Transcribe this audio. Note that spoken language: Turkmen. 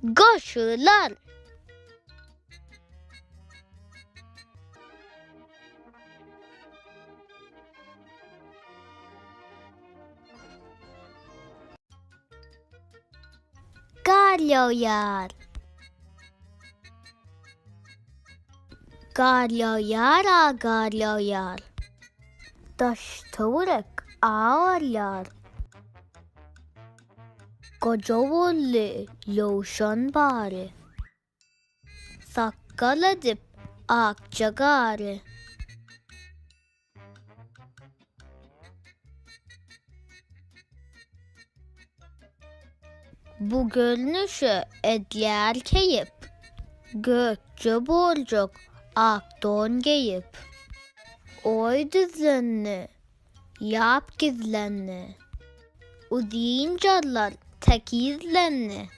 Goşular. Gar ýagýar. Gar ýagýar-a gar ýagýar. Daş-töwerek agarýar. Goja boldy ýowşan bary. Sakgal edip akja gary. Bu görnüşe edýär keýp. Gökje boljak ak don geýip. Oý düzlendi, ýap gizlendi. Uzyn jarlar tekizlendi.